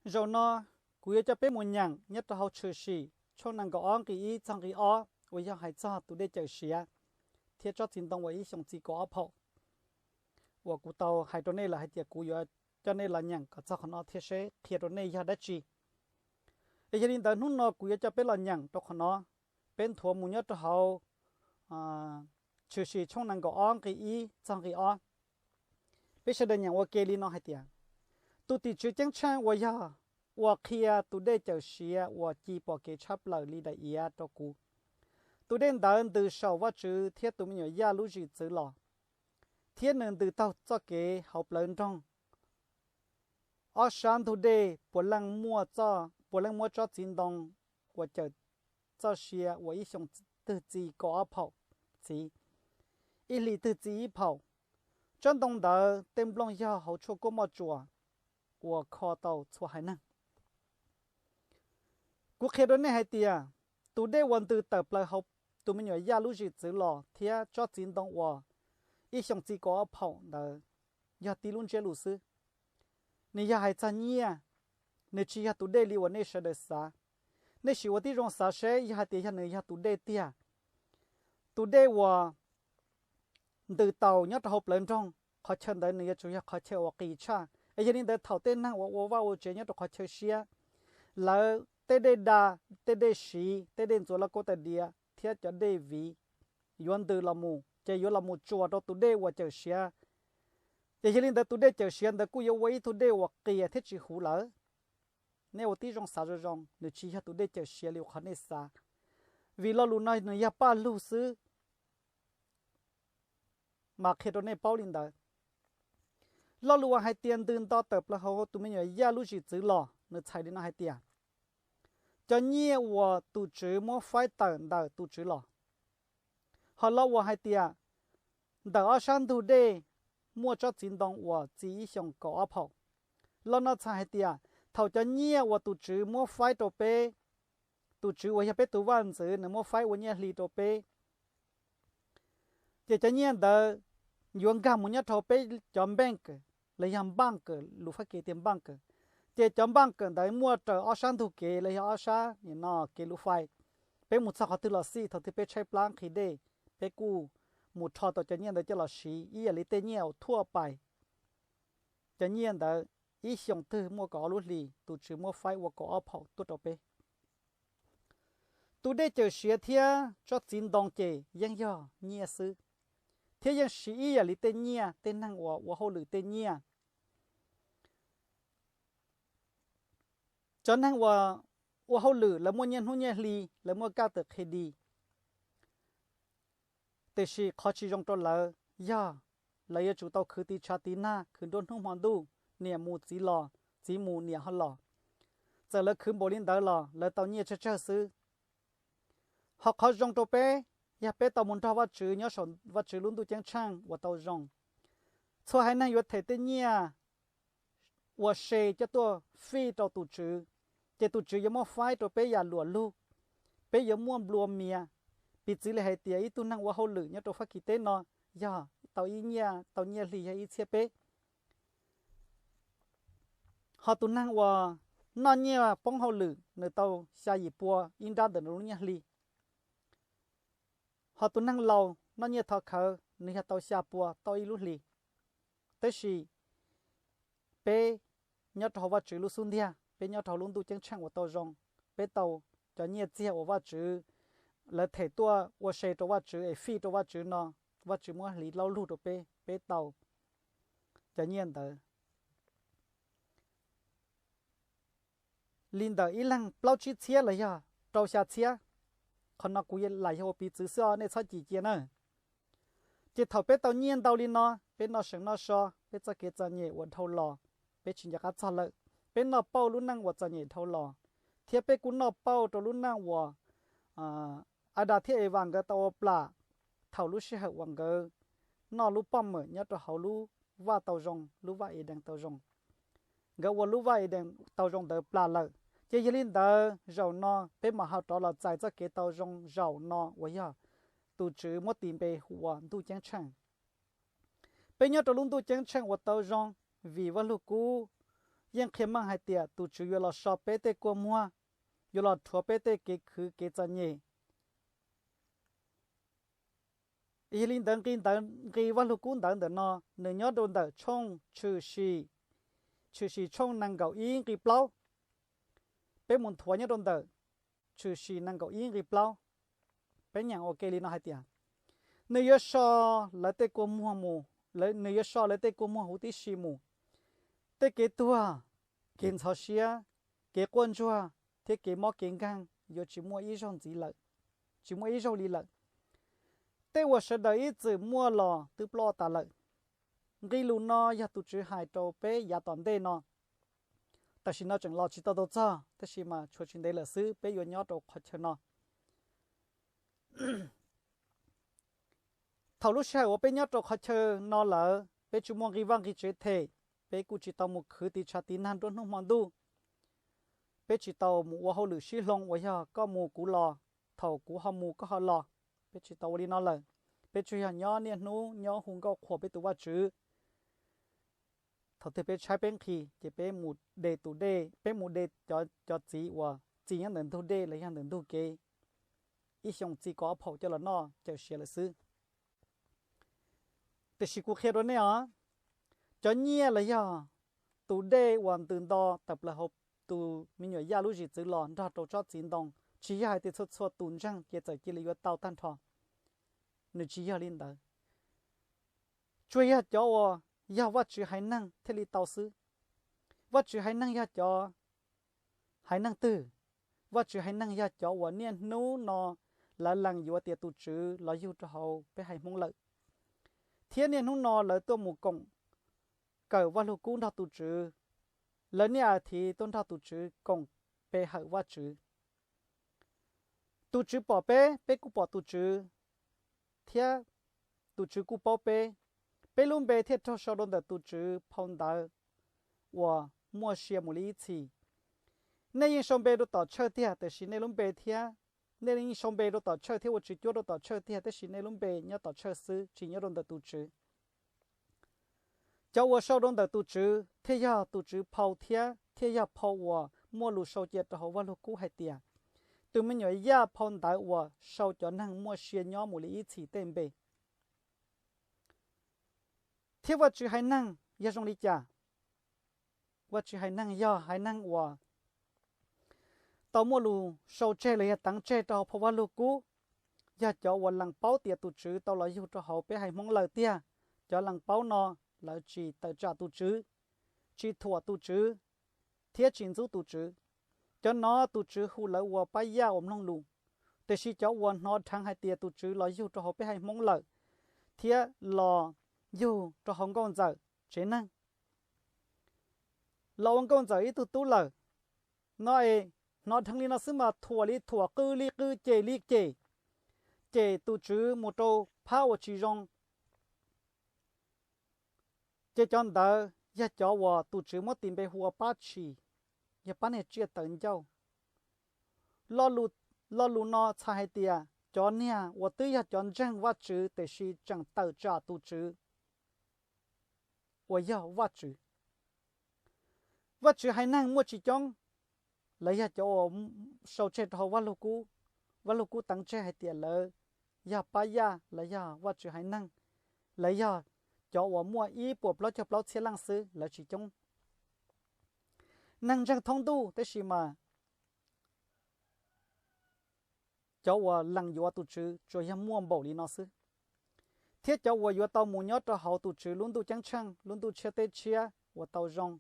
Zaum no kuv yuav coj peb mus nyeem nyob rau hauv Tshwm Sim tshooj nees nkaum ob nqi ib txog nqi ob uas yog hais txog tus dej cawm siav thiab tsob txiv ntoo uas ib xyoos txi kaum ob phaum, uas kuv tau hais rau nej lawm hais tias kuv yuav coj nej los nyeem kom txog qhov no thiab seb qhia rau nej yog dab tsi. Es yog li ntawd hnub no kuv yuav coj peb los nyeem rau qhov no, peb nthuav mus nyob rau hauv Tshwm Sim tshooj nees nkaum ob nqi ib txog nqi ob. Peb sawv daws nyeem ua ke li no hais tias, tus tim tswv ceeb tsheej uas yog uas qhia tus dej cawm siav uas ci pom kev tshaj plaws li daim iav rau kuv. Tus dej ntawd ntws saum Vajtswv thiab tus me nyuam Yaj lub zwm txwv los, thiab nws ntws taug txoj kev hauv plawv nroog. Ob sab ntug dej puav leej muab tsob txiv ntoo uas cawm txoj sia uas ib xyoos twg txi kaum ob phaum txiv, ib hlis twg txi ib phaum. Tsob ntoo ntawd tej nplooj yog hauv tshuaj kuaj moj tsuas uas kho tau txhua haiv neeg. Kuv qhia rau nej hais tias, tus dej uas ntws tawm plaws hauv tus me nyuam Yaj lub zwm txwv los thiab tsob txiv ntoo uas ib xyoos txi kaum ob phaum ntawd yog tib lub ntsiab lus xwb. Nws yog hais txog nyiaj, nws tsis yog tus dej li uas nej sawv daws xav. Nej sim ua tib zoo xav seb yog hais tias yog nws yog tus dej tiag, tus dej uas ntws taus nyob rau hauv plawv nroog, qhov chaw ntawd nws yuav tsum yog qhov chaw uas qis tshaj. Es yog li ntawd thaum tej neeg uas ua vaj ua tsev nyob rau qhov chaw siab, lawv tej dej da, tej dej siv, tej dej ntxuav lauj kaub tais diav thiab cov dej viv yuav ntws los mus ces yuav los mus tsuas rau tus dej uas cawm siav. Ces yog li ntawd tus dej cawm siav ntawd kuj yuav ua ib tug dej uas qias thiab tsis huv lawm. Nej ua tib zoo xav zoo zoo, nws tsis yog tus dej cawm siav li qhov nej xav, vim lo lus no nws yog paj lug xwb. Mas qhia rau nej paub li ntawd. Lo lus uas hais tias ntws nto tawm plaws hauv tus me nyuam Yaj lub zwm txwv los, nws txhais li no hais tias, cov nyiaj uas tus Tswv muab faib tawm ntawm tus Tswv los. Ho lo uas hais tias, ntawm ob sab ntug dej muaj tsob txiv ntoo uas txi ib xyoos kaum ob phaum, lo no txhais hais tias thaum cov nyiaj uas tus Tswv muab faib rau peb, tus Tswv uas yog peb tus vaj ntxwv nws muab faib ua nyiaj hli rau peb, ces cov nyiaj ntawd yuav nkag mus nyob rau peb cov npeej kawm los yog npaj kawm, lus Fab Kis tias npaj kawm. Ces cov npaj kawm ntawd muaj raws ob sab ntug kev los yog ob sab nim no kev lus fais. Peb mus txog qhov twg los xij, thaum twg peb tshaib plab nqhis dej, peb kuj mus rho tau cov nyiaj ntawd coj los siv ib yam li tej nyiaj uas thuaj pais. Cov nyiaj ntawd ib xyoos twg muaj kaum ob lub hlis, tus Tswv muab faib ua kaum ob phaum tuaj rau peb. Tus dej cawm siav thiab tsob txiv ntoo ces yeej yog nyiaj xwb, thiab yeej siv ib yam li tej nyiaj, tej neeg uas ua hauj lwm tej nyiaj. Cov neeg uas ua hauj lwm lawv muaj nyiaj hnub nyiaj hli, lawv muaj kaj tawm qhi di, tiam sis qhov tsis zoo rau lawv yog lawv yuav tsum tau khwv tiv tshav tiv nag, khwv nruab hnub hmo ntuj, niam mus txiv los, txiv mus niam ho los. Txawm lawv khwv npaum li ntawd los lawv tau nyiaj tsawg tsawg xwb. Ho qhov zoo rau peb, yog peb tau mus nrog Vajtswv nyob saum Vajtswv lub ntuj ceeb tsheej uas tau zoo, txhua haiv neeg yuav them tej nyiaj ua se coj tuaj fij rau tus Tswv, ces tus Tswv yuav muab faib rau peb yam luam lug. Peb yuav muaj nplua mias. Piv txwv li hais tias ib tug neeg ua hauj lwm nyob rau Fab Kis teb no yog tau ib nyiaj, tau nyiaj hli yog ib txhiab peb. Ho tus neeg uas noj nyiaj poob hauj lwm nws tau xya yim pua ib nrab ntawm nws lub nyiaj hli. Ho tus neeg laus noj nyiaj thov khawv nws yog tau xya pua tauj ib lub hlis. Tab sis peb nyob rau hauv Vajtswv lub xub ntiag, peb nyob rau hauv lub ntuj ceeb tsheej uas tau zoo, peb tau cov nyiaj txiag uas Vajtswv, lawv them tuaj ua se rau Vajtswv es fij rau Vajtswv no, Vajtswv muab hliv laub lug rau peb, peb tau cov nyiaj ntawd li ntawm ib leeg plaub tsib txhiab los yog rau xya txhiab. Qhov no kuv lam yog ua piv txwv xwb os, nej txhob cim cia na. Ces thaum peb tau nyiaj ntau li no, peb noj seev noj so, peb txoj kev txom nyem uas dhau los, peb tsis nco qab txog lawm. Peb noj pauj lub neej uas txom nyem dhau los, thiab peb kuj noj pauj rau lub neej uas Adas thiab Evas nkawd tau ua plam thaum lub sij hawm uas nkawd noj lub poj mawm nyob rau hauv lub vaj tau zoo, lub vaj Edees tau zoo. Nkawd ua lub vaj Edees tau zoo ntawd plam lawm. Ces yog li ntawd zaum no peb mam ho rov los txais txoj kev tau zoo zaum no uas yog tus Tswv muab tis npe hu ua ntuj ceeb tsheej. Peb nyob rau lub ntuj ceeb tsheej uas tau zoo vim Vaj Lug Kub yeej qhia meej hais tias tus Tswv yuav los so peb tej kua muag, yuav los rhuav peb tej kev khwv kev txom nyem. Yog li ntawd, nqi ntawd, nqi Vaj Lug Kub ntawv ntawm no, nws nyob rau ntawm tshooj Tshwm Sim, Tshwm Sim tshooj nees nkaum ib nqi plaub. Peb mus nthuav nyob rau ntawm Tshwm Sim nees nkaum ib nqi plaub. Peb nyeem ua ke li no hais tias, nws yuav so lawv tej kua muag mus, nws yuav so lawv tej kua muag huv tib si mus. Tej kev tuag, kev ntxhov siab, kev quaj ntsuag thiab kev mob kev nkeeg yuav tsis muaj ib zaug ntxiv lawm, tsis muaj ib zaug li lawm. Tej uas sawv daws ib txwm muaj los twb ploj tas lawm. Nqi lus no yog tus Tswv hais rau peb yav tom ntej no. Tam sim no tseem los tsis tau tau txog, tab sis mas tshuav tsis ntev lawm xwb peb yuav nyob rau qhov chaw no. Thaum lub sij hawm uas peb nyob rau qhov chaw no lawm, peb tsis muaj nqi vaj nqi tsev them, peb kuj tsis tau mus khwv tiv tshav tiv nag nruab hnub hmo ntuj. Peb tsis tau mus ua hauj lwm sib hloov uas yog koj mus kuv los, thaum kuv ho mus koj ho los. Peb tsis tau ua li no lawm. Peb tsuas yog nyob niaj hnub nyob hu nkauj qhuas peb tus Vajtswv. Thaum twg peb tshaib peb nqhis ces peb mus de tus dej, peb mus de cov txiv uas txi nyob ntawm ntug dej los yog ntawm ntug kev, ib xyoos txi kaum ob phaum coj los noj cawm siav lawm xwb. Tiam sis kuv qhia rau nej os, cov nyiaj los yog tus dej uas ntws nto tawm plaws hauv tus me nyuam Yaj lub zim txwv los nrog rau tsob txiv ntoo, tsis yog hais tias txhua txhua tus ntseeg ces txawm cia li yuav tau tag nrho. Nws tsis yog li ntawd. Tsuas yog cov uas yog Vajtswv haiv neeg thiaj li tau xwb. Vajtswv haiv neeg yog cov haiv neeg twg? Vajtswv haiv neeg yog cov uas niaj hnub no lawv lees yuav tias tus Tswv los yug rau hauv peb haiv Hmoob lawm, thiab niaj hnub no lawv tuaj mus koom kawm Vaj Lug Kub nrog tus Tswv. Lawv niaj as thiv tuaj nrog tus Tswv koom pe hawm Vajtswv. Tus Tswv pom peb, peb kuj pom tus Tswv, thiab tus Tswv kuj paub peb. Peb lub npe thiaj raug sau rau ntawm tus Tswv phau ntawv uas muaj sia mus li ib txhis. Nej yeej sau npe rau tom church tiag, tiam sis nej lub npe thiab, nej yeej sau npe rau tom church thiab ua tswv cuab rau tom church tiag, tab sis nej lub npe nyob tom church xwb, tsis nyob rau ntawm tus Tswv. Cov uas sau rau ntawm tus Tswv thiaj yog tus Tswv phau thiab thiaj yog phau uas muaj lus sau cia rau hauv Vaj Lug Kub hais tias, tus me nyuam Yaj phau ntawv uas sau cov neeg muaj sia nyob mus li ib txhis tej npe. Thiab Vajtswv haiv neeg yog zoo li cas? Vajtswv haiv neeg yog haiv neeg uas tau muaj lus sau tseg los yog teev tseg rau hauv phau Vaj Lug Kub, yog cov uas lees paub tias tus Tswv tau los yug rau hauv peb haiv Hmoob lawm tiag. Cov lees paub no lawv tsis tawm tsam tus Tswv, tsis thuam tus Tswv, thiab tsis ntxub tus Tswv. Cov no tus Tswv hu lawv ua pab yaj uas mloog lus. Tiam sis cov uas hnov dheev hais tias tus Tswv los yug rau hauv peb haiv Hmoob lawm, thiab los yug rau hauv nkauj ntxawm tsev neeg, los ua nkauj ntxawm ib tug tub lawm no es, hnov dheev li no xwb mas thuam li thuam, qw li qw, cem li cem, cem tus Tswv mus rau phab uas tsis zoo. Ces cov ntawd yog cov uas tus Tswv muab tis npe hu ua pab tshis, yog pab niag tsiaj tawv ncauj. Lo lus no txhais hais tias cov niag uas twb yog cov ntseeg Vajtswv tiam sis tseem tawm tsam tus Tswv uas yog Vajtswv. Vajtswv haiv neeg muaj tsis coob, lawv yog cov uas sau tseg rau hauv Vaj Lug Kub. Vaj Lug Kub teev tseg hais tias lawv yog pab yaj, lawv yog Vajtswv haiv neeg, lawv yog cov uas muaj ib puas plaub caug plaub txhiab leej xwb, lawv tsis coob. Neeg ntseeg thoob ntuj, tab sis mas cov uas lees yuav tus Tswv tsuas yog muaj npaum li no xwb. Thiab cov uas yuav tau mus nyob rau hauv tus Tswv lub ntuj ceeb tsheej, lub ntuj tshiab teb tshiab uas tau zoo,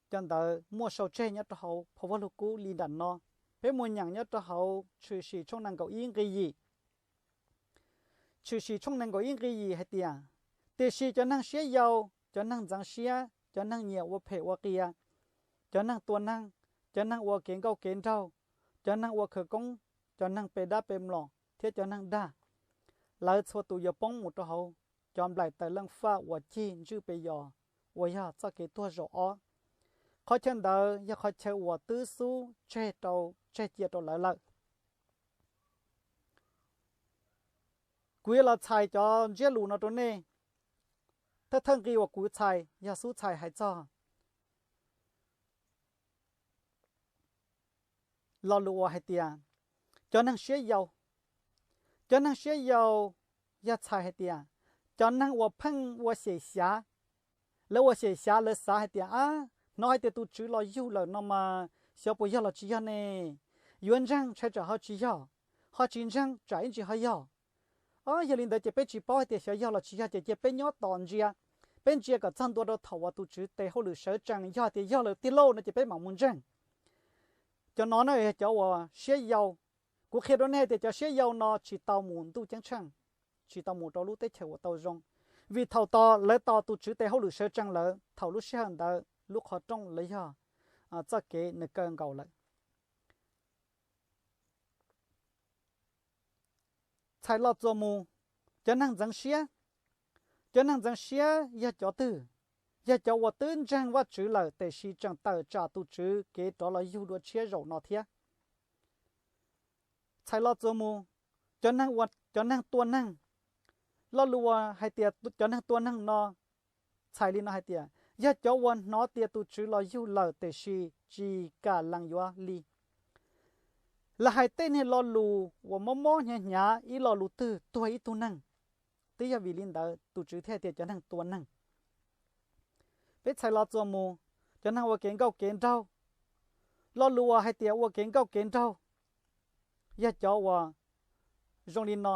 cov ntawd muaj sau tseg nyob rau hauv phau Vaj Lug Kub li nram no. Peb mus nyeem nyob rau hauv Tshwm Sim tshooj nees nkaum ib nqi yim. Tshwm Sim tshooj nees nkaum ib nqi yim hais tias, tiam sis cov neeg siab yau, cov neeg ntxeev siab, cov neeg nyiam ua phem ua qias, cov neeg tua neeg, cov neeg ua kev nkauj kev nraug, cov neeg ua khawv koob, cov neeg pe dab pe mlom thiab cov neeg dag, lawv txhua tus yuav poob mus rau hauv cov nplaim taws leej faj uas cig ntswj pes yos, uas yog txoj kev tuag zaum ob. Qhov chaw ntawd yog qhov chaw uas twb xub tseg rau, tseg cia rau lawv lawm. Kuv yuav los txhais cov ntsiab lus no rau nej. Thawj thawj nqi uas kuv txhais yog xub txhais hais txog lo lus uas hais tias cov neeg siab yau. Cov neeg siab yau yog txhais hais tias cov neeg uas pheej ua xyem xyav. Lawv ua xyem xyav, lawv xav hais tias, ab, hnov hais tias tus Tswv los yug lawm no mas xyov puas yog los tsis yog ne. Yuav ntseeg ntshai tsam ho tsis yog, ho tsis ntseeg tsam ib ntsis ho yog. Yog li ntawd ces peb tsis paub hais tias xyov yog los tsis yog ces cia peb nyob tos ntsia. Peb ntsia kom txog ntua rau thaum uas tus Tswv tes hauj lwm sawv tsees, yog hais tias yog lawm tiag lauj no ces peb mam mus ntseeg. Cov no na yog cov uas siab yau. Kuv qhia rau nej hais tias cov siab yau no tsis tau mus ntuj ceeb tsheej, tsis tau mus rau lub teb chaws uas tau zoo, vim thaum tos lawv tos tus Tswv tes hauj lwm sawv tsees lawm, thaum lub sij hawm ntawd lub qhov rooj los yog txoj kev nws kaw nkaus lawm. Txhais lo txuas mus, cov neeg ntxeev siab. Cov neeg ntxeev siab yog cov twg? Yog cov uas twb ntseeg Vajtswv lawm tiam sis tseem tawm tsam tus Tswv kev rov los yug dua tshiab zaum no thiab. Txhais lo txuas mus, cov neeg ua, cov neeg tua neeg. Lo lus uas hais tias cov neeg tua neeg no txhais li no hais tias yog cov uas hnov tias tus Tswv los yug lawm tiam sis tsis kam lees yuav li. Lawv hais tej niag lo lus uas mob mob hnyav hnyav, ib lo lus twg tuag ib tug neeg. Twb yog vim li ntawd tus Tswv thiaj hais tias cov neeg tua neeg. Peb txhais lo txuas mus, cov neeg ua kev nkauj kev nraug. Lo lus uas hais tias ua kev nkauj kev nraug yog cov uas zoo li no.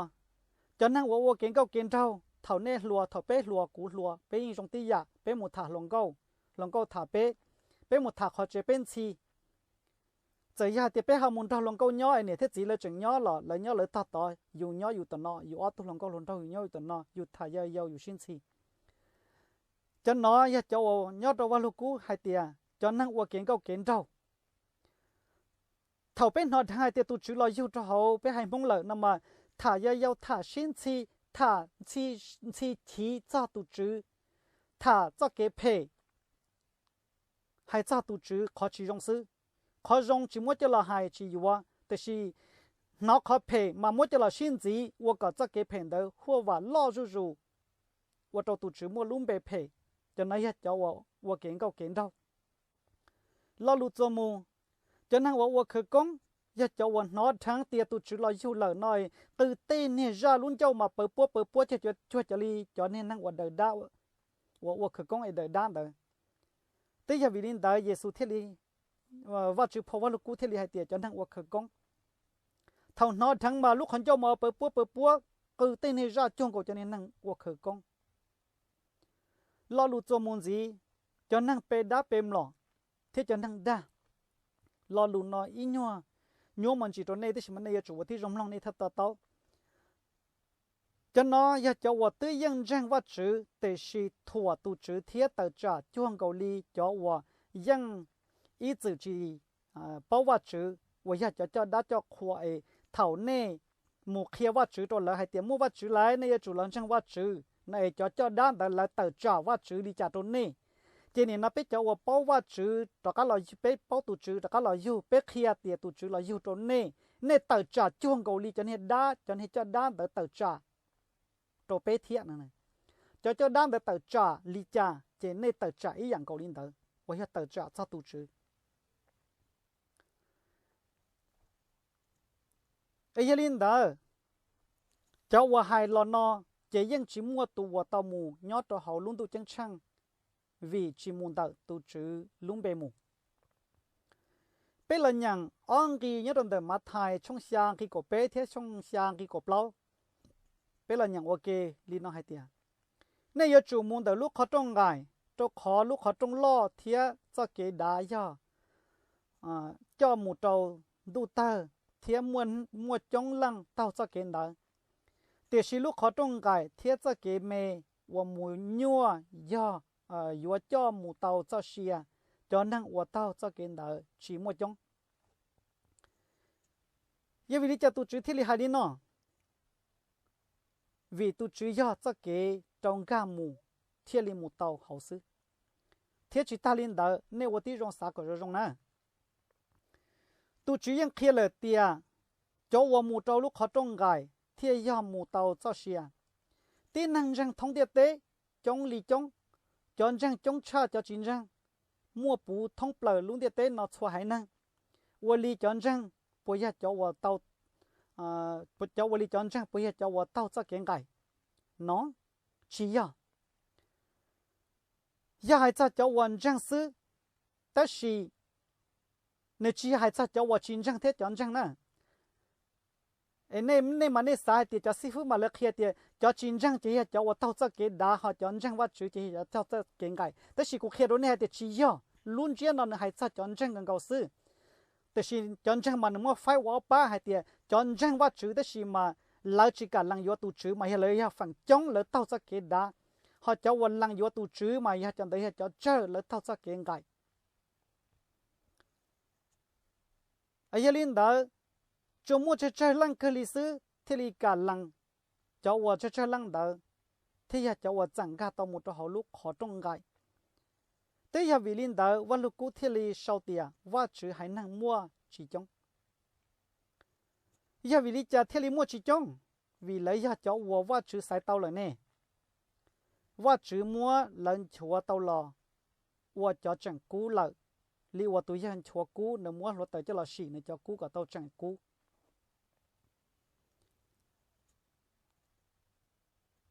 Cov neeg uas ua kev nkauj kev nraug, thaum nej hluas, thaum peb hluas, kuv hluas, peb yeej zoo tib yam, peb mus tham hluas nkauj, hluas nkauj tham peb, peb mus tham qhov tsev peb ntxhi. Txawm yog hais tias peb ho mus nrog hluas nkauj nyob es niam thiab txiv lawv tseem nyob los lawv nyob lawv tog tod, yus nyob yus tom no, yus ob tug hluas nkauj hluas nraug yus nyob yus tom no, yus tham yau yau yus sib ntxhi. Cov no yog cov uas nyob rau Vaj Lug Kub hais tias cov neeg ua kev nkauj kev nraug. Thaum peb hnov dheev hais tias tus Tswv los yug rau hauv peb haiv Hmoob lawm no mas tham yau yau, tham sib ntxhi, tham ntxhi chiv txog tus Tswv, tham txoj kev phem, hais txog tus Tswv qhov tsis zoo xwb. Qhov zoo tsis muab coj los hais tsis yuav, tiam sis hnov qhov phem mas muab coj los sib ntxiv ua kom txoj kev phem ntawd huaj vam loj zuj zus, ua rau tus Tswv muaj lub npe phem. Cov no yog cov uas ua kev nkauj kev nraug. Lo lus txuas mus, cov neeg uas ua khawv koob yog cov uas hnov dheev tias tus Tswv los yug lawm no, qw tej niag zaj lub ncauj mas pawv puab pawv puab cuag cov li cov niag neeg uas daws dab, uas ua khawv koob es daws dab ntawd. Twb yog vim li ntawd Yexus thiaj li, Vajtswv phau Vaj Lug Kub thiaj li hais tias cov neeg ua khawv koob. Thaum hnov dheev mas lub qhov ncauj mas pawv puab pawv puab, qw tej niag zaj cuag nkaus cov niag neeg ua khawv koob. Lo lus txuas mus ntxiv, cov neeg pe dab pe mlom thiab cov neeg dag. Lo lus no ib nyuag nyuaj mos ntsis rau nej, tab sis mas nej yuav tsum ua tib zoo mloog nej thiaj to taub. Cov no yog cov uas twb yeej ntseeg Vajtswv tiam sis thuam tus Tswv thiab tawm tsam cuag nkaus li cov uas yeej ib txwm tsis paub Vajtswv, uas yog cov coj dab coj qhua es thaum nej mus qhia Vajtswv rau lawv hais tias muaj Vajtswv lawm, nej yuav tsum los ntseeg Vajtswv no es cov coj dab ntawd lawv tawm tsam Vajtswv li cas rau nej. Ces nim no peb cov uas paub Vajtswv rov qab los, peb paub tus Tswv rov qab los yug, peb qhia tias tus Tswv los yug rau nej, nej tawm tsam cuag nkaus li cov niag dab, cov niag coj dab ntawd tawm tsam rau peb thiab no. Cov coj dab ntawd tawm tsam li cas ces nej tawm tsam ib yam nkaus li ntawd, uas yog tawm tsam txog tus Tswv. Es yog li ntawd, cov uas hais los no ces yeej tsis muaj tus uas tau mus nyob rau hauv lub ntuj ceeb tsheej, vim tsis mus ntawm tus Tswv lub npe mus. Peb los nyeem ob nqi nyob rau ntawm Mathais tshooj xya nqi kaum peb thiab tshooj xya nqi kaum plaub. Peb los nyeem ua ke li no hais tias, nej yuav tsum mus ntawm lub qhov rooj nqaim, rau qhov lub qhov rooj loj thiab txoj kev dav yog coj mus rau ntuj tawg, thiab muaj coob leej taug txoj kev ntawd. Tiam sis lub qhov rooj nqaim thiab txoj kev me uas mus nyuaj yog yuav coj mus tau txoj sia, cov neeg uas taug txoj kev ntawd tsis muaj coob. Yog vim li cas tus Tswv thiaj li hais li no? Vim tus Tswv yog txoj kev rau nkag mus thiaj li mus tau hauv xwb. Thiab tsis tag li ntawd, nej ua tib zoo xav kom zoo zoo na. Tus Tswv yeej qhia lawm tias cov uas mus rau lub qhov rooj nqaim thiaj yog mus tau txoj sia. Tib neeg ntseeg thoob ntiaj teb coob li coob, cov ntseeg coob tshaj cov tsis ntseeg, muaj puv thoob plaws lub ntiaj teb no txhua haiv neeg. ua li cov ntseeg puas yog cov uas tau, cov ua li cov ntseeg puas yog cov uas taug txoj kev nqaim? No, tsis yog. Yog hais txog cov uas ntseeg xwb, tab sis nws tsis yog hais txog cov uas tsis ntseeg thiab cov ntseeg na. Nej mas nej xav hais tias cov xib fwb mas lawv qhia tias cov tsis ntseeg ces yog cov uas taug txoj kev dav, ho cov ntseeg Vajtswv ces yog cov taug txoj kev nqaim. Tab sis kuv qhia rau nej hais tias tsis yog, lub ntsiab no nws hais txog cov ntseeg kawg nkaus xwb. Tiam sis cov ntseeg mas nws muab faib ua ob pab hais tias cov ntseeg Vajtswv tab sis mas lawv tsis kam lees yuav tus Tswv mas yog lawv yog feem coob lawv taug txoj kev dav, ho cov uas lees yuav tus Tswv mas yog cov ntawd yog cov tsawg lawv taug txoj kev nqaim. Yog li ntawd, tsuas muaj tsawg tsawg leej kawg li xwb thiaj li kam lees, cov uas tsawg tsawg leej ntawd thiaj yog cov uas txawm nkag tau mus rau hauv lub qhov rooj nqaim. Twb yog vim li ntawd Vaj Lug Kub thiaj li sau tias Vajtswv haiv neeg muaj tsis coob. Yog vim li cas thiaj li muaj tsis coob? Vim lawv yog cov uas Vajtswv xaiv tau lawm ne. Vajtswv muab lawv nchuav tau los ua cov tseem kub lawm, li uas tus yawg nchuav kub nws muab hluav taws coj los sim nws cov kub kom tau tseem kub.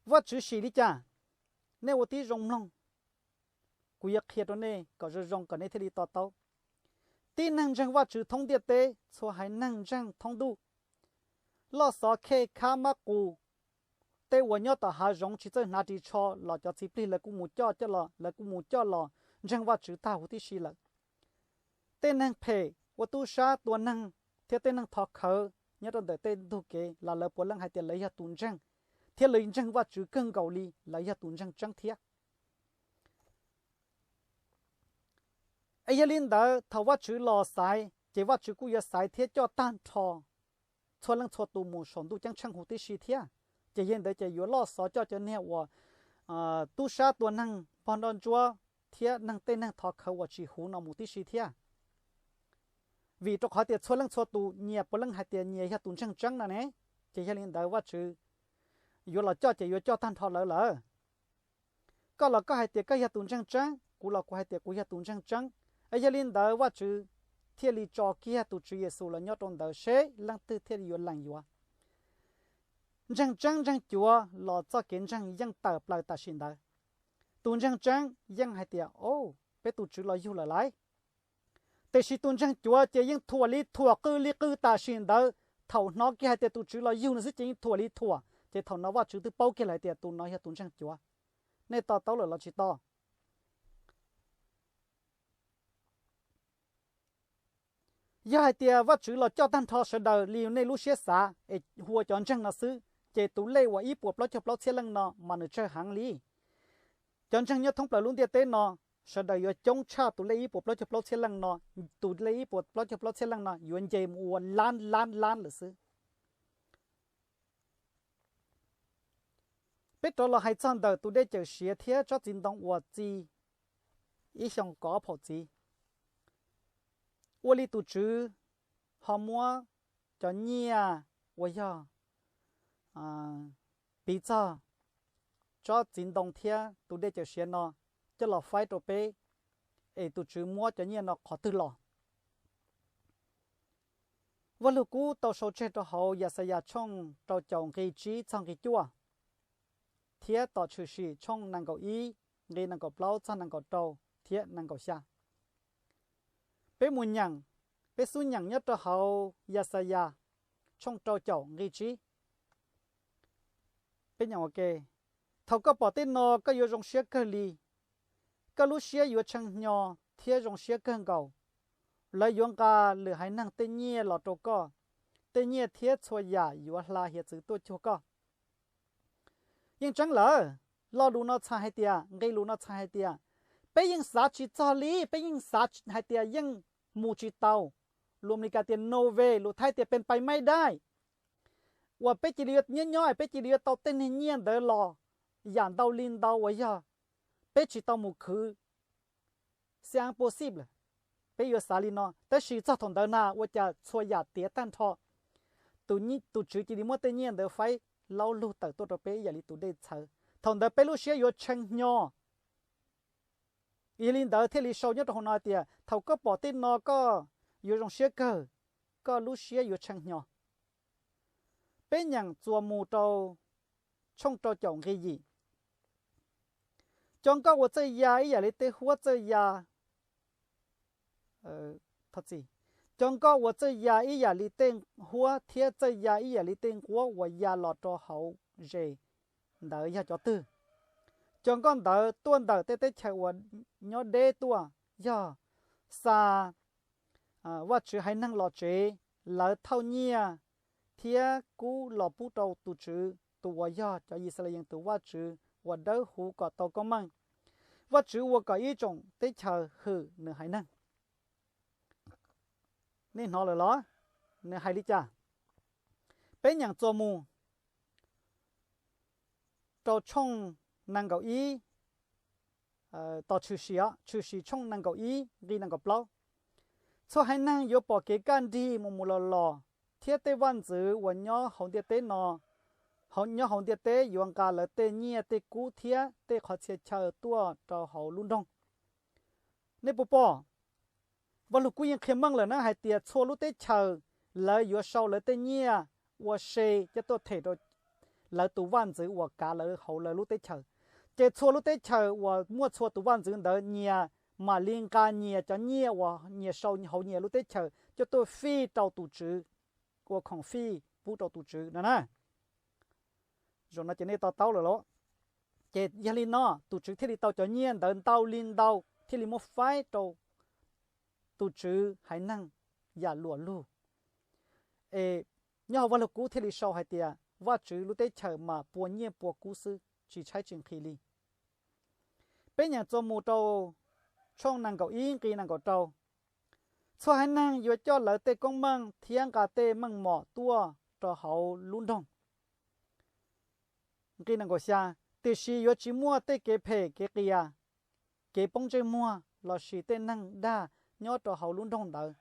Vajtswv sim li cas? Nej ua tib zoo mloog, kuv yuav qhia rau nej kom zoo zoo kom nej thiaj li to taub. Tib neeg ntseeg Vajtswv thoob ntiaj teb, txhua haiv neeg ntseeg thoob ntuj, loj xov khej khab mab qus, tej uas nyob tom hav zoov tsis txawj hnav ris tsho los cov txiv plig lawv kuj mus coj coj los, lawv kuj mus coj los ntseeg Vajtswv tag huv tib si lawm. Tej neeg phem ua tub sab tua neeg thiab tej neeg thov khawv nyob rau ntawm tej ntug kev los lawv puav leej hais tias lawv yog tus ntseeg, thiab lawv ntseeg Vajtswv kawg nkaus li, lawv yog tus ntseeg tseeb thiab. Es yog li ntawd thaum Vajtswv los xaiv ces Vajtswv kuj yuav xaiv thiab coj tag nrho txhua leej txhua tus mus saum ntuj ceeb tsheej huv tib si thiab. Ces yog li ntawd ces yuav loj xov coj cov niag uas tub sab tua neeg, npog nroj ntsuab thiab neeg tej neeg thov khawv uas tsis huv no mus tib si thiab. Vim rau qhov tias txhua leej txhua tus nyias puav leej hais tias nyias yog tus ntseeg tseeb no ne, ces yog li ntawd Vajtswv yuav los coj ces yuav coj tag nrho lawv lawm. Koj los koj hais tias koj yog tus ntseeg tseeb, kuv los kuv hais tias kuv yog tus ntseeg tseeb. Es yog li ntawd Vajtswv thiaj li tso kiag tus Tswv Yexus los nyob rau ntawd seb leej twg thiaj li yuav lees yuav. Ntseeg tseeb ntseeg cuav los txoj kev ntseeg yeej tawm plaws tam sim ntawd. Tus ntseeg tseeb yeej hais tias, o, peb tus Tswv los yug lawm lauj. Tiam sis tus ntseeg cuav ces yeej thuam li thuam qw li qw tam sim ntawd. Thaum hnov kiag hais tias tus Tswv los yug no xwb ces yeej thuam li thuam, ces thaum no Vajtswv twb paub kiag lawm hais tias tus no yog tus ntseeg cuav. Nej to taub lawm los tsis to? Yog hais tias Vajtswv los coj tag nrho sawv daws li nej lub siab xav es hu ua cov ntseeg no xwb, ces tus lej uas ib puas plaub caug plaub txhiab leej no mas nws tsawg heev li. Cov ntseeg nyob thoob plaws lub ntiaj teb no, sawv daws yuav coob tshaj tus lej ib puas plaub caug plaub txhiab leej no. Tus lej ib puas plaub caug plaub txhiab leej no yuav nce mus ua lab lab lab lawm xwb. Peb rov los hais txog ntawm tus dej cawm siav thiab tsob txiv ntoo uas txi ib xyoos kaum ob phaum txiv. Ua li tus Tswv ho muab cov nyiaj uas yog piv txog tsob txiv ntoo thiab tus dej cawm siav no coj los faib rau peb, es tus Tswv muab cov nyiaj no qhov twg los? Vaj Lug Kub tau sau tseg rau hauv Yaxayas tshooj rau caum nqi tsib txog nqi cuaj, thiab tom tshwm sim tshooj nees nkaum ib nqi nees nkaum plaub txog nees nkaum rau thiab nees nkaum xya. Peb mus nyeem, peb xub nyeem nyob rau hauv Yaxayas tshooj rau caum nqi tsib. Peb nyeem ua ke: Thaum koj pom tej no koj yuav zoo siab kawg li, koj lub siab yuav tshee hnyo thiab zoo siab kawg nkaus. Lawv yuav nqa lwm haiv neeg tej nyiaj los rau koj, tej nyiaj thiab txhua yam yuav hla hiav txwv tuaj cuag koj. Yeej tseeb lawm, lo lus no txhais hais tias, nqe lus no txhais hais tias, peb yeej xav tsis txog li, peb yeej xav hais tias yeej mus tsis tau. Lus Amelikas tias no way, lus Thaib tias เป็นไปไม่ได้. Uas peb cia li yuav nyob nyob peb cia li yuav tau tej niag nyiaj ntawd los yam ntau li ntau uas yog peb tsis tau mus khwv. C'est impossible, peb yuav xav li no, tab sis txog thaum ntawd na ua cas txhua yam tiav tag nrho. Tus tswv cia li muab tej nyiaj ntawd faib laub lug tawm tuaj rau peb ib yam li tus dej txhawv. Thaum ntawd peb lub siab yuav tshee hnyo. Yog li ntawd thiaj li sau nyob rau hauv no tias, thaum koj pom tej no koj yuav zoo siab kawg, koj lub siab yuav tshee hnyo. Peb nyeem txuas mus rau tshooj rau caum nqi yim. Cov nkoj uas txawj ya ib yam li tej huab txawj ya, cov nkoj uas txawj ya ib yam li tej huab thiab txawj ya ib yam li tej nquab uas ya los rau hauv zes ntawd yog cov twg? Cov nkoj ntawd tuaj ntawm tej teb chaws uas nyob deb tuaj, yog xa Vajtswv haiv neeg los tsev, lawv thauj nyiaj thiab kub los pub rau tus Tswv, tus uas yog cov Yixalayees tus Vajtswv uas dawb huv kom tau koob meej. Vajtswv ua kom ib tsoom teb chaws hwm nws haiv neeg. Nej hnov lawm los? Nws hais li cas? Peb nyeem txuas mus rau tshooj nees nkaum ib, tos Tshwm Sim, Tshwm Sim tshooj nees nkaum ib nqi nees nkaum plaub. Txhua haiv neeg yuav pom kev kaj nrig mus mus los los, thiab tej vaj ntxwv uas nyob hauv ntiaj teb no, nyob hauv ntiaj teb yuav nqa lawv tej nyiaj tej kub thiab tej qhov txhia chaw tuaj rau hauv lub nroog. Nej puas pom? Vaj Lug Kub yeej qhia meej lawm na hais tias txhua lub teb chaws lawv yuav sau lawv tej nyiaj ua se coj tuaj them rau lawv tus vaj ntxwv uas kav lawv hauv lawv lub teb chaws. Ces txhua lub teb chaws uas muaj txhua tus vaj ntxwv ntawd nyias mam li nqa nyias cov nyiaj uas nyias sau hauv nyias lub teb chaws coj tuaj fij rau tus Tswv, ua khoom fij pub rau tus Tswv no na. Zaum no ces nej to taub lawm lauj. Ces yog li no tus Tswv thiaj li tau cov nyiaj ntawd ntau li ntau thiaj li muab faib rau tus Tswv haiv neeg yam luam lug. Es nyob hauv Vaj Lug Kub thiaj li sau hais tias Vajtswv lub teb chaws mas pua nyiaj pua kub xwb, tsis tshaib tsis nqhis li. Peb nyeem txuas mus rau tshooj nees nkaum ib nqi nees nkaum rau. Txhua haiv neeg yuav coj lawv tej koob meej thiab nqa tej meej mom tuaj rau hauv lub nroog. Nqi nees nkaum xya, tiam sis yuav tsis muaj tej kev phem kev qias, kev poob ntsej muag lossis tej neeg dag nyob rau hauv lub nroog ntawd.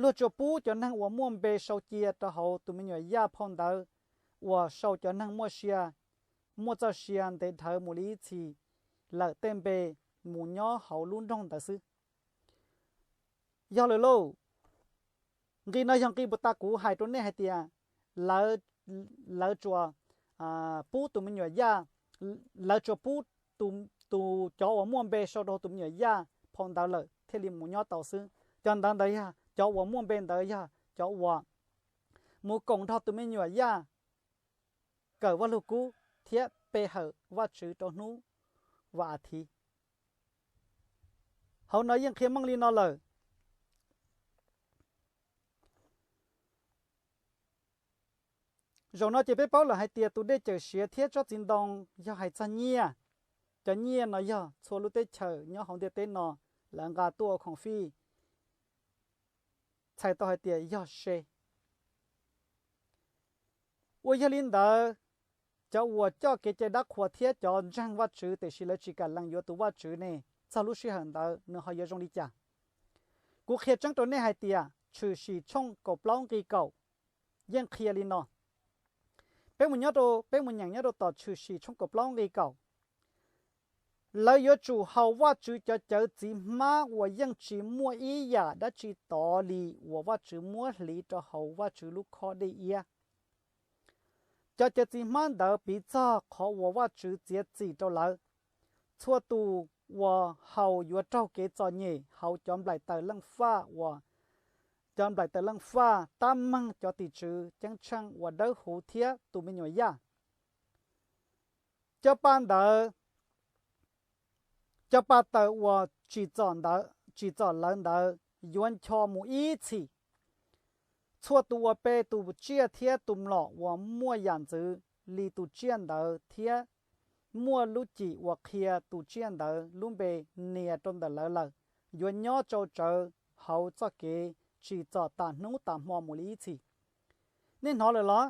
Luag tsuas pub cov neeg uas muaj npe sau cia rau hauv tus me nyuam yaj phau ntawv uas sau cov neeg muaj sia, muaj txoj sia ntev dhawv mus li ib txhis lawm tej npe mus nyob hauv lub nroog ntawd xwb. Yog lawm lauj. Nqi no yog nqi puas tas kuv hais rau nej hais tias lawv tsuas pub tus me nyuam yaj, lawv tsuas pub tus, cov uas muaj npe sau rau tus me nyuam yaj phau ntawv lawm thiaj li mus nyob tau xwb. Cov ntawv ntawd yog cov uas muaj npe ntawd yog cov uas mus koom nrog tus me nyuam yaj kawm Vaj Lug Kub thiab pe hawm Vajtswv rau hnub Vas As Thiv. Hauv no yeej qhia meej li no lawm. Zaum no ces peb paub lawm hais tias tus dej cawm siav thiab tsob txiv ntoo yog hais txog nyiaj. Cov nyiaj no yog txhua lub teb chaws nyob hauv ntiaj teb no lawv nqa tuaj ua khoom fij, txhais tau hais tias yog se. Uas yog li ntawd, cov uas coj kev cai dab qhuas thiab cov ntseeg Vajtswv tiam sis lawv tsis kam lees yuav tus Vajtswv ne, txog lub sij hawm ntawd nws ho yuav zoo li cas? Kuv qhia tseeb rau nej hais tias Tshwm Sim tshooj kaum plaub nqi kaum yeej qhia li no. Peb mus nyob rau, peb mus nyeem nyob rau tom Tshwm Sim tshooj kaum plaub nqi kaum. Lawv yuav tsum haus Vajtswv cov cawv txiv hmab uas yeej tsis muaj ib yam dab tsi tov li uas Vajtswv muab hliv rau hauv Vajtswv lub khob dej iab. Cov cawv txiv hmab ntawd piv txog qhov uas Vajtswv txiav txim rau lawv. Txhua tus uas haus yuav raug kev txom nyem hauv cov nplaim taws leej faj uas, cov nplaim taws leej faj tab meeg cov tim tswv ceeb tsheej uas dawb huv thiab tus me nyuam yaj. Cov pa ntawd, cov pa taws uas tsim txom lawv ntawd yuav ncho mus ib txhis. Txhua tus uas pe tus tsiaj thiab tus mlom uas muaj yam ntxwv li tus tsiaj ntawd thiab muaj lub cim uas qhia tus tsiaj ntawd lub npe nias rau ntawm lawv lawm, yuav nyob tsau tsawv hauv txoj kev tsim txom tas hnub tas hmo mus li ib txhis. Nej hnov lawm los?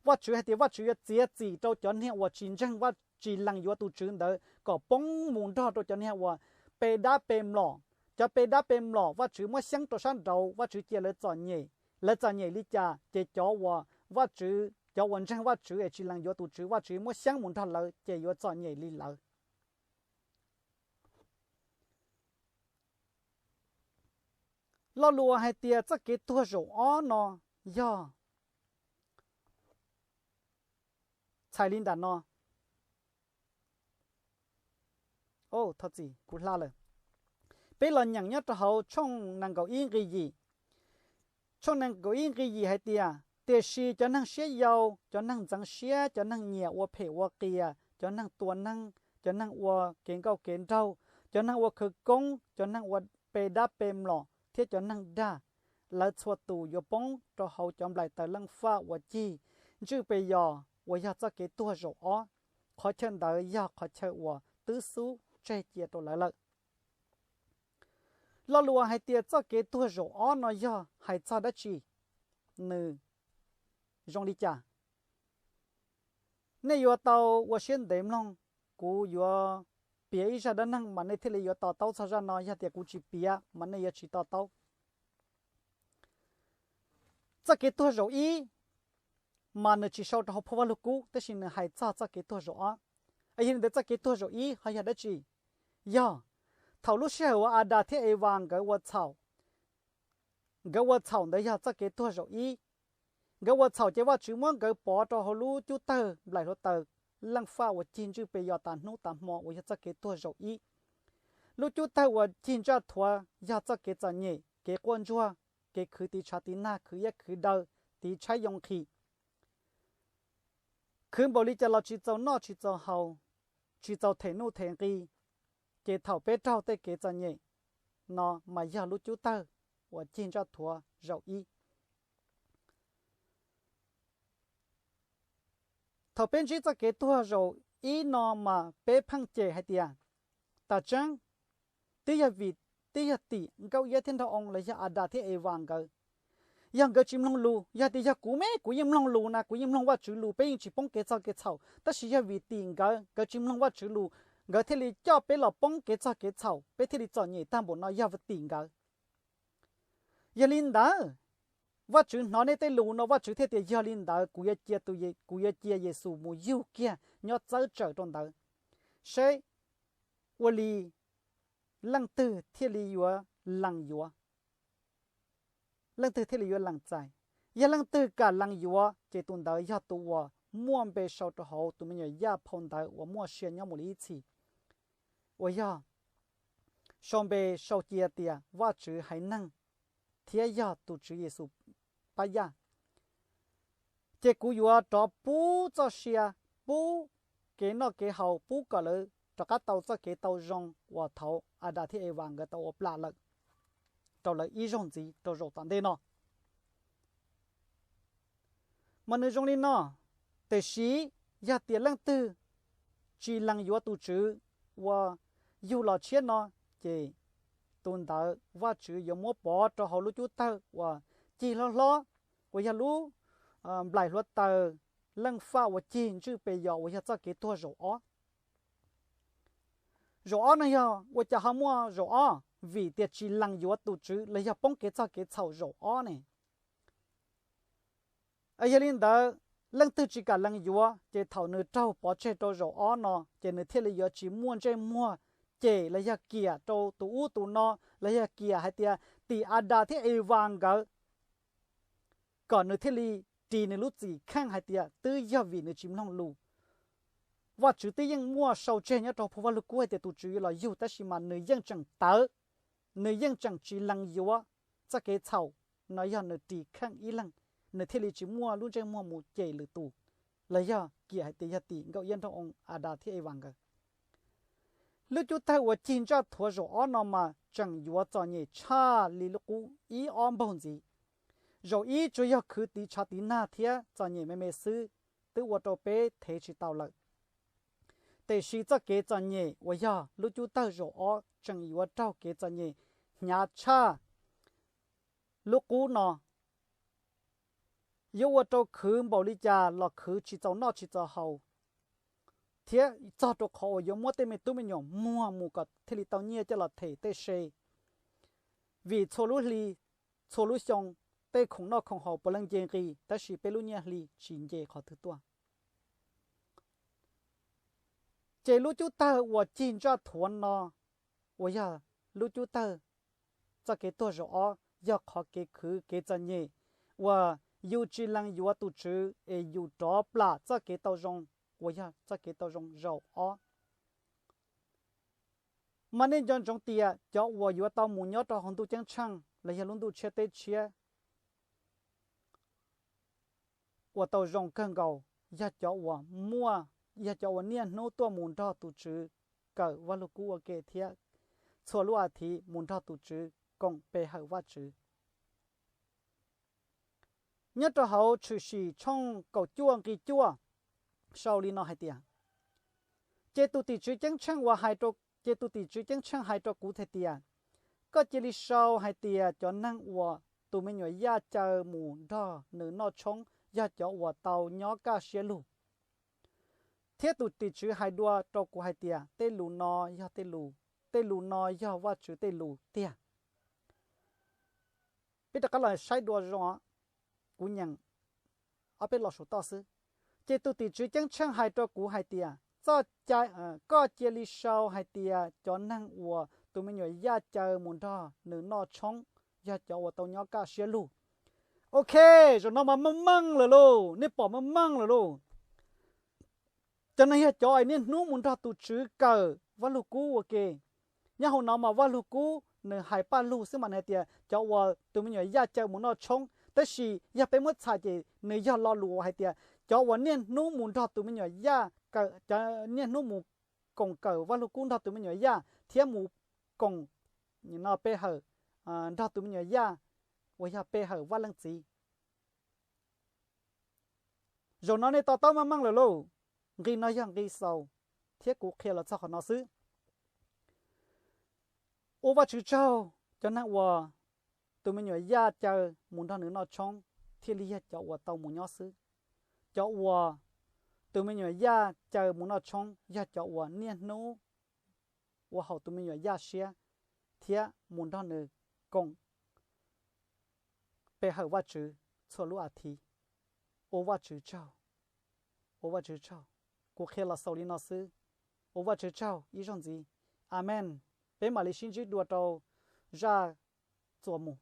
Vajtswv hais tias Vajtswv yuav txiav txim rau cov niag uas tsis ntseeg, tsis lees yuav tus Tswv ntawd kom poob mus nrog rau cov niag uas pe dab pe mlom. Cov pe dab pe mlom Vajtswv muab xyeeb rau sab nraud, Vajtswv cia lawv txom nyem. Lawv txom nyem li cas ces cov uas Vajtswv, cov uas ntseeg Vajtswv es tsis lees yuav tus Tswv, Vajtswv muab xyeeb mus nrog lawv ces yuav txom nyem li lawv. Lo lus uas hais tias txoj kev tuag zaum ob no yog txhais li ntawm no. Thov txim, kuv hla lawm. Peb los nyeem nyob rau hauv tshooj nees nkaum ib nqi yim. Tshooj nees nkaum ib nqi yim hais tias, tiam sis cov neeg siab yau, cov neeg ntxeev siab, cov neeg nyiam ua phem ua qias, cov neeg tua neeg, cov neeg ua kev nkauj kev nraug, cov neeg ua khawv koob, cov neeg ua pe dab pe mlom thiab cov neeg dag, lawv txhua tus yuav poob rau hauv cov nplaim taws leej faj uas cig ntswj pes yos uas yog txoj kev tuag zaum ob. Qhov chaw ntawd yog qhov chaw uas twb xub tseg cia rau lawv lawm. Lo lus uas hais tias txoj kev tuag zaum ob no yog hais txog dab tsi? Nws zoo li cas? Nej yuav tau ua siab ntev mloog, kuv yuav piav ib zaj dab neeg mas nej thiaj li yuav to taub txog zaj no. Yog tias kuv tsis piav mas nej yuav tsis to taub. Txoj kev tuag zaum ib mas nws tsis sau rau hauv phau Vaj Lug Kub, tab sis nws hais txog txoj kev tuag zaum ob. Yog li ntawd txoj kev tuag zaum ib ho yog dab tsi? Yog thaum lub sij hawm uas Adas thiab Evas nkawd ua txhaum, nkawd ua txhaum ntawd yog txoj kev tuag zaum ib. Nkawd ua txhaum ces Vajtswv muab nkawd pov rau hauv lub cub tawg nplaim hluav taws leej faj uas cig ntswj pes yos tas hnub tas hmo uas yog txoj kev tuag zaum ib. Lub cub tawg uas cig ntsaj thuav yog txoj kev txom nyem, kev quaj ntsuag, kev khwv tiv tshav tiv nag, khwv iab khwv daw, tiv tshaib yoo nqhis, khwv npaum li cas los tsis txaus noj tsis txaus haus, tsis txaus them nuj them nqi. Ces thaum peb raug tej kev txom nyem no mas yog lub cub tawg uas cig ntsaj thuav zaum ib. Thaum peb ntsib txoj kev tuag zaum ib no mas peb pheej cem hais tias, tas tseeb, twb yog vim, twb yog tim Nkauj Iab thiab Nraug Oo los yog Adas thiab Evas nkawd. Yog nkawd tsis mloog lus, yog tias yog kuv me kuv yeej mloog lus na, kuv yeej mloog Vajtswv lus, peb yeej tsis poob kev txog kev txhaum. Tab sis yog vim tim nkawd, nkawd tsis mloog Vajtswv lus, nkawd thiaj li coj peb los poob kev txog kev txhaum, peb thiaj li txom nyem tag npaum no yog tim nkawd. Yog li ntawd, Vajtswv hnov nej tej lus no, Vajtswv thiaj tias yog li ntawd kuv yuav cia tus, kuv yuav cia Yexus mus yug kiag nyob txawb tsawm rau ntawd, seb ua li leej twg thiaj li yuav lees yuav, leej twg thiaj li yuav lees txais. Yog leej twg kam lees yuav ces tus ntawd yog tus uas muaj npe sau rau hauv tus me nyuam yaj phau ntawv uas muaj sia nyob mus li ib txhis, uas yog sau npe sau cia tias Vajtswv haiv neeg thiab yog tus Tswv Yexus pab yaj. Ces kuv yuav rov pub txoj sia, pub kev noj kev haus, pub kom lawv rov qab tau txoj kev tau zoo uas thaud Adas thiab Evas nkawd tau ua plam lawm rau lawv ib zaug ntxiv rau zaum tom ntej no. Mas nws zoo li no, tiam sis yog tias leej twg tsis lees yuav tus Tswv uas yug los tshiab no, ces tus ntawd Vajtswv yuav muab pov rau hauv lub cub tawg uas cig hlob hlob, uas yog lub nplaim hluav taws leej faj uas cig ntswj pes yos uas yog txoj kev tuag zaum ob. Zaum ob no yog ua cas ho muaj zaum ob? Vim tias tsis lees yuav tus Tswv los yog poob kev txog kev txhaum zaum ob ne. Yog li ntawd, leej twg tsis kam lees yuav ces thaum nws raug pov tseg rau zaum ob no ces nws thiaj li yuav tsis muaj ntsej muag cem los yog kiam rau tus ub tus no, los yog kiam hais tias tim Adas thiab Evas nkawd, kom nws thiaj li ris nws lub txim kheej hais tias twb yog vim nws tsis mloog lus. Vajtswv twb yeej muaj sau tseg nyob rau phau Vaj Lug Kub hais tias tus Tswv yuav los yug, tab sis mas nws yeej tseem tawv, nws yeej tseem tsis lees yuav txoj kev txhaum no, yog nws ris kheej ib leeg, nws thiaj li tsis muaj lub ntsej muag mus cem lwm tus, los yog kiam hais tias yog tim Nkauj Iab Nraug Oo, Adas thiab Evas nkawd. Lub cub tawg uas cig ntsaj thuav zaum ob no mas tseem yuav txom nyem tshaj li lub qub ib ob npaug ntxiv. Zaum ib tsuas yog khwv tiv tshav tiv nag thiab txom nyem me me xwb, twb ua rau peb thev tsis tau lawm. Tiam sis txoj kev txom nyem uas yog lub cub tawg zaum ob tseem yuav raug kev txom nyem hnyav tshaj lub qub no, yuav ua rau khwv npaum li cas los khwv tsis txaus noj tsis txaus haus, thiab txog rau qhov uas yuav muab tej me tub me nyuam muag mus kom thiaj li tau nyiaj coj los them tej se. Vim txhua lub hli, txhua lub xyoo, tej khoom noj khoom haus puav leej nce nqis, tab sis peb lub nyiaj hli tsis nce qhov twg tuaj. Ces lub cub tawg uas cig ntsaj thuav no, uas yog lub cub tawg txoj kev tuag zaum ob, yog qhov kev khwv kev txom nyem uas yus tsis lees yuav tus Tswv es yus rov plam txoj kev tau zoo, uas yog txoj kev tau zoo zaum ob. Mas nej nco ntsoov tias cov uas yuav tau mus nyob rau hauv ntuj ceeb tsheej los yog lub ntuj tshiab teb tshiab uas tau zoo kawg nkaus yog cov uas muaj, yog cov uas niaj hnub tuaj mus nrog tus Tswv kawm Vaj Lug Kub ua ke thiab txhua lub as thiv mus nrog tus Tswv koom pe hawm Vajtswv. Nyob rau hauv Tshwm Sim tshooj kaum cuaj nqi cuaj sau li no hais tias, ces tus tim tswv ceeb tsheej uas hais rau, ces tus tim tswv ceeb tsheej hais rau kuv hais tias, koj cia li sau hais tias cov neeg uas tus me nyuam Yaj caw mus nrog nws noj tshoob yog cov uas tau nyob kaj siab lug. Thiab tus tim tswv hais dua rau kuv hais tias tej lus no yog tej lus, tej lus no yog Vajtswv tej lus tiag. Peb rov qab los saib dua zoo, kuv nyeem ob peb lo saum toj xwb. Ces tus tim tswv ceeb tsheej hais rau kuv hais tias, koj cia li sau hais tias cov neeg uas tus me nyuam Yaj caw mus nrog nws noj tshoob yog cov uas tau nyob kaj siab lug. Ok, zaum no mas meej meej lawm lauj, nej pom meej meej lawm lauj. Cov neeg yog cov uas niaj hnub mus nrog tus Tswv kawm Vaj Lug Kub ua ke. Nyob hauv no mas Vaj Lug Kub nws hais paj lug xwb mas nws hais tias cov uas tus me nyuam Yaj caw mus noj tshoob, tab sis yog peb muab txhais ces nws yog lo lus uas hais tias cov uas niaj hnub mus nrog tus me nyuam Yaj, niaj hnub mus koom kawm Vaj Lug Kub nrog tus me nyuam Yaj thiab mus koom pe hawm nrog tus me nyuam Yaj uas yog pe hawm Vaj Leej Txiv. Zaum no nej to taub meej meej lawm lauj. Nqi no yog nqi xaus thiab kuv qhia los txog qhov no xwb. Ua Vajtswv tsaug, cov neeg uas tus me nyuam Yaj caw mus nrog nws noj tshoob thiaj li yog cov uas tau mus nyob xwb. Cov uas tus me nyuam Yaj caw mus noj tshoob yog cov uas niaj hnub ua haum tus me nyuam Yaj siab thiab mus nrog nws koom pe hawm Vajtswv txhua lub as thiv. Ua Vajtswv tsaug, ua Vajtswv tsaug. Kuv qhia los xaus li no xwb. Ua Vajtswv tsaug ib zaug ntxiv. Amees. Peb mam li sib ntsib dua rau zaj txuas mus.